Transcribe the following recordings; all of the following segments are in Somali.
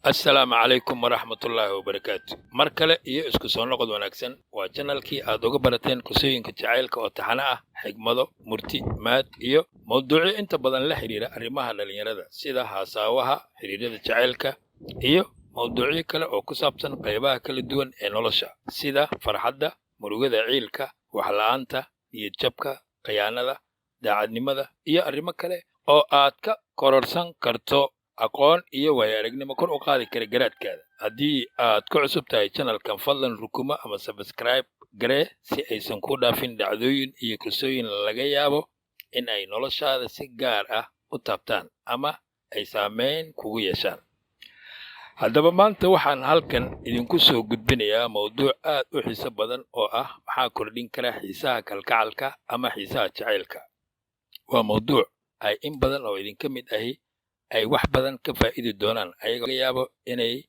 Assalaamu calaykum waraxmatullaahi wabarakaatu. Mar kale iyo isku soo noqod wanaagsan. Waa channelkii aad uga barateen qisooyinka jacaylka oo taxane ah, xigmado, murti, maad iyo mawduucyo inta badan la xidhiira arrimaha dhallinyarada, sida haasaawaha, xidhiirada jacaylka iyo mawduucyo kale oo ku saabsan qaybaha kala duwan ee nolosha, sida farxadda, murugada, ciilka, waxla'aanta, niyadjabka, khiyaanada, daacadnimada iyo arrimo kale oo aad ka kororsan karto aqoon iyo waayo aragnimo kor u qaadi kara garaadkaada. Haddii aad ku cusub tahay channelkan, fadlan rukumo ama subscribe garee si aysan ku dhaafin dhacdooyin iyo qisooyin laga yaabo in ay noloshaada si gaar ah u taabtaan ama ay saameyn kugu yeeshaan. Haddaba maanta waxaan halkan idinku soo gudbinayaa mawduuc aad u xiiso badan oo ah: maxaa kordhin kara xiisaha kalgacalka ama xiisaha jacaylka? Waa mawduuc ay in badan oo idinka mid ahi ay wax badan ka faa'idi doonaan, ayaga laga yaabo inay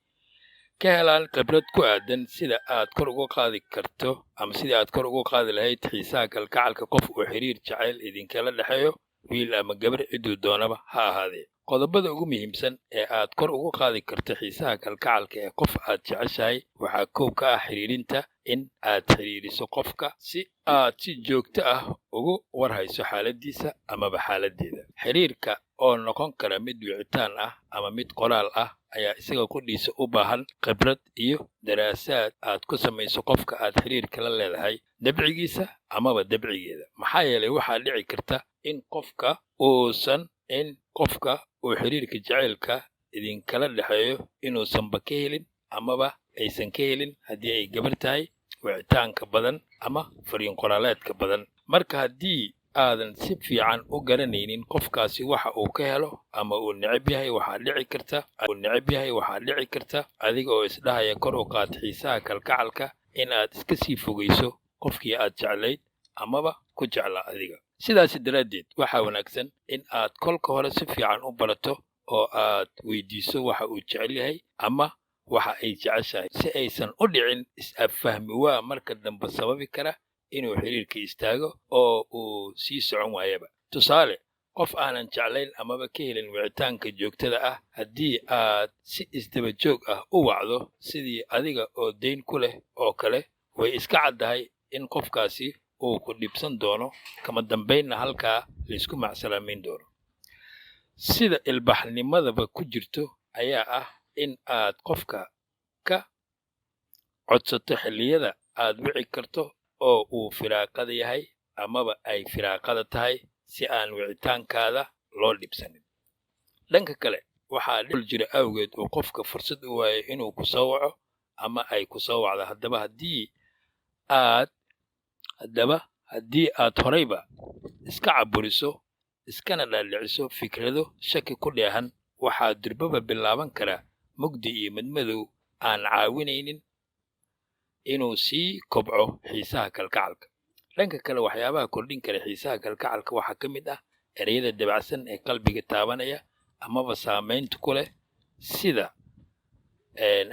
ka helaan khibrad ku aadan sida aad kor ugu qaadi karto ama sidii aad kor ugu qaadi lahayd xiisaha kalgacalka qof uu xiriir jacayl idinkala dhexeeyo, wiil ama gabar, cidduu doonaba ha ahaadee. Qodobada ugu muhiimsan ee aad kor ugu qaadi karto xiisaha kalgacalka ee qof aad jeceshahay waxaa kow ka ah xiriirinta. In aad xiriiriso qofka si aad si joogto ah ugu warhayso xaaladiisa amaba xaaladdeeda. Xiriirka oo noqon kara mid wicitaan ah ama mid qoraal ah ayaa isaga qudhiisa u baahan khibrad iyo daraasaad aad ku samayso qofka aad xiriirka la leedahay, dabcigiisa amaba dabcigeeda, maxaa yeelay waxaa dhici karta in qofka uu xiriirka jacaylka idinkala dhexeeyo inuusanba ka helin amaba aysan ka helin, haddii ay gabar tahay, wicitaanka badan ama fariin qoraaleedka badan. Marka haddii aadan si fiican u garanaynin qofkaasi waxa uu ka helo ama uu neceb yahay, waxaa dhici karta adiga oo isdhahaya kor u qaad xiisaha kalgacalka in aad iska sii fogayso qofkii aad jeclayd amaba ku jeclaa adiga. Sidaas daraaddeed waxaa wanaagsan in aad kolka hore si fiican u barato oo aad weydiiso waxa uu jecel yahay ama waxa ay jeceshahay, si aysan u dhicin is-affahmi waa marka dambe sababi kara inuu xiriirka istaago oo uu sii socon waayaba. Tusaale, qof aanan jeclayn amaba ka helin wicitaanka joogtada ah, haddii aad si isdaba joog ah u wacdo sidii adiga oo dayn ku leh oo kale, way iska caddahay in qofkaasi uu ku dhibsan doono, kama dambaynna halkaa laysku macsalaameyn doono. Sida ilbaxnimadaba ku jirto ayaa ah in aad qofka ka codsato xilliyada aad wici karto oo uu firaaqada yahay amaba ay firaaqada tahay, si aan wicitaankaada loo dhibsanin. Dhanka kale, waxaa dhul jira awgeed uu qofka fursad u waayo inuu ku soo waco ama ay ku soo wacdo. Haddaba haddii aad horayba iska caburiso iskana dhaadhiciso fikrado shaki ku dheehan, waxaa durbaba bilaaban kara mugdi iyo madmadow aan caawinaynin inuu sii kobco xiisaha kalgacalka. Dhanka kale, waxyaabaha kordhin kara xiisaha kalgacalka waxaa ka mid ah ereyada dabacsan ee qalbiga taabanaya amaba saamaynta ku leh, sida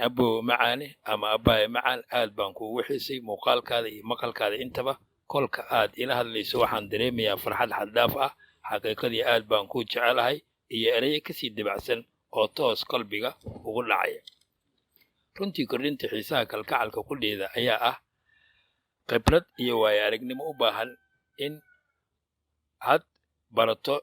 "Abow macaane" ama "Abbaaye macaan, aad baan kuugu xiisay muuqaalkaada iyo maqalkaada intaba. Kolka aad ila hadlayso waxaan dareemayaa farxad xad-dhaaf ah. Xaqiiqadii aad baan kuu jecelahay," iyo ereyo kasii dabacsan oo toos qalbiga ugu dhacaya. Runtii kordhinta xiisaha kalgacalka qudheeda ayaa ah khibrad iyo waayo aragnimo u baahan in aad barato,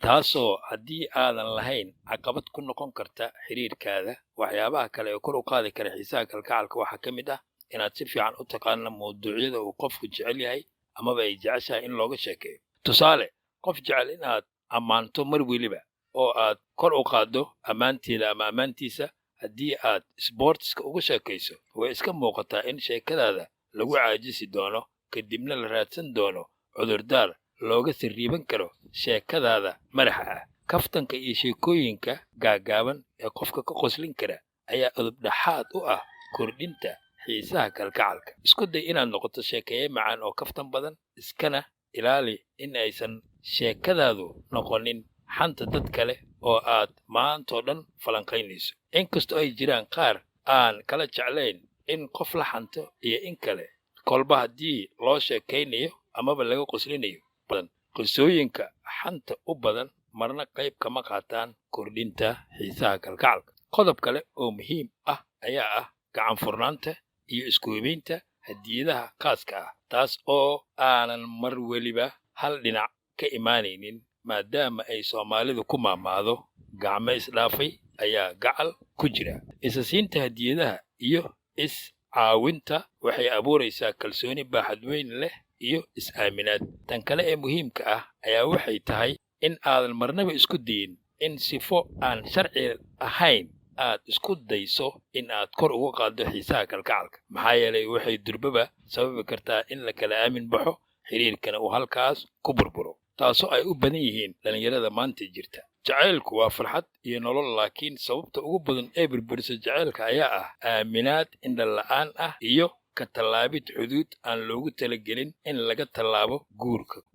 taasoo haddii aadan lahayn caqabad ku noqon karta xiriirkaada. Waxyaabaha kale ee kor u qaadi kara xiisaha kalgacalka waxaa ka mid ah inaad si fiican u taqaano mawduucyada uu qofku jecel yahay amaba ay jeceshahay in looga sheekeeyo. Tusaale, qof jecel inaad ammaanto mar weliba oo aad kor u qaaddo ammaanteeda ama ammaantiisa, haddii aad sboortiska uga sheekayso, way iska muuqataa in sheekadaada lagu caajisi doono, kadibna la raadsan doono cudurdaar looga sirriiban karo sheekadaada madaxa ah. Kaftanka iyo sheekooyinka gaagaaban ee qofka ka qoslin kara ayaa udub dhexaad u ah kordhinta xiisaha kalgacalka. Isku day inaad noqoto sheekeeye macaan oo kaftan badan, iskana ilaali in aysan sheekadaadu noqonin xanta dad kale oo aad maantoo dhan falanqaynayso. Inkastoo ay jiraan qaar aan kala jeclayn in qof la xanto iyo in kale, kolba haddii loo sheekaynayo amaba laga qoslinayo badan. Qisooyinka xanta u badan marna qayb kama qaataan kordhinta xiisaha kalgacalka. Qodob kale oo muhiim ah ayaa ah gacan furnaanta iyo isku-hibaynta hadiyadaha khaaska ah, taas oo aanan mar weliba hal dhinac ka imaanaynin, maadaama ay Soomaalidu ku maahmaahdo "gacmo isdhaafay ayaa gacal ku jira". Isa siinta hadiyadaha iyo is caawinta waxay abuuraysaa kalsooni baaxad weyn leh iyo is-aaminaad. Tan kale ee muhiimka ah ayaa waxay tahay in aadan marnaba isku dayin in sifo aan sharci ahayn aad isku dayso in aad kor ugu qaaddo xiisaha kalgacalka, maxaa yeelay waxay durbaba sababi kartaa in la kala aamin baxo, xiriirkana uu halkaas ku burburo, taasoo ay u badan yihiin dhallinyarada maanta jirta. Jacaylku waa farxad iyo nolol, laakiin sababta ugu badan ee burburisa jacaylka ayaa ah aaminaad indho la'aan ah iyo ka tallaabid xuduud aan loogu talagelin in laga tallaabo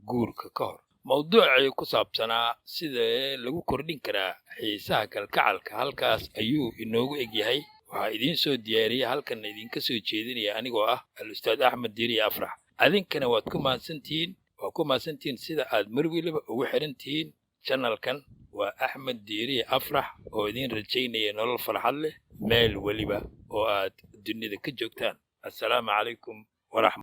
guurka ka hor. Mawduucii ku saabsanaa sidee lagu kordhin karaa xiisaha kalgacalka halkaas ayuu inoogu egyahay. Waxaa idiin soo diyaariyey, halkanna idinka soo jeedinaya anigoo ah Al-Ustaad Axmed Diiriye Afrax. Adinkana waad ku mahadsantihiin, waa ku mahadsantihiin sida aad mar weliba ugu xiran tihiin channelkan. Waa Axmed Diiriye Afrax oo idiin rajaynaya nolol farxad leh meel weliba oo aad dunida ka joogtaan. Assalaamu calaykum waraxmat